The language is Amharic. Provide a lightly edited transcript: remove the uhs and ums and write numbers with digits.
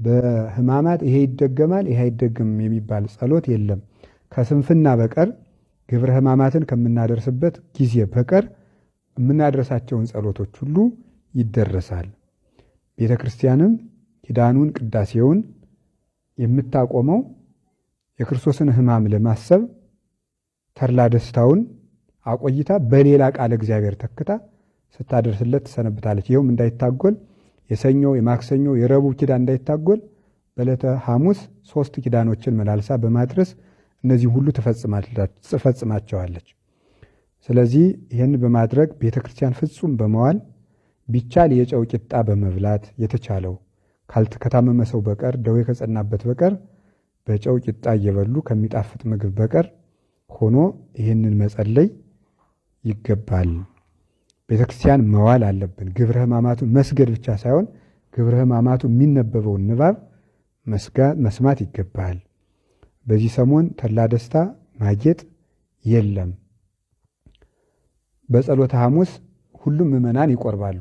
በሕማማት ይሄ ይደገማል ይሄ አይደገምም የሚባል ጸሎት የለም። ከስንፍና በቀር ግብረ ሕማማትን ከምናደርስበት ጊዜ በቀር የምናደርሳቸውን ጸሎቶች ሁሉ ይደረሳል። ቤተ ክርስቲያንም ኪዳኑን ቅዳሴውን የምታቆመው የክርስቶስን ሕማም ለማሰብ ተድላ ደስታውን አቆይታ በሌላ ቃለ እግዚአብሔር ተክታ ስታደርስለት ትሰነብታለች። ይኸውም እንዳይታጎል የሰኞ የማክሰኞ የረቡዕ ኪዳን እንዳይታጎል በዕለተ ሐሙስ 3 ኪዳኖችን መላልሳ በማድረስ እነዚህ ሁሉ ትፈጽማቸዋለች። ስለዚህ ይህን በማድረግ ቤተ ክርስቲያን ፍጹም በመዋል ቢቻል የጨው ቂጣ በመብላት የተቻለው ከታመመ ሰው በቀር ደዌ ከጸናበት በቀር በጨው ቂጣ እየበሉ ከሚጣፍጥ ምግብ በቀር ሆኖ ይህንን መጸለይ ይገባል። ቤተ ክርስቲያን መዋል አለብን። ግብረ ሕማማቱ መስገድ ብቻ ሳይሆን ግብረ ሕማማቱ የሚነበበውን ንባብ መስማት ይገባል። በዚህ ሰሞን ተድላ ደስታ ማጌጥ የለም። በጸሎተ ሐሙስ ሁሉም ምዕመናን ይቆርባሉ።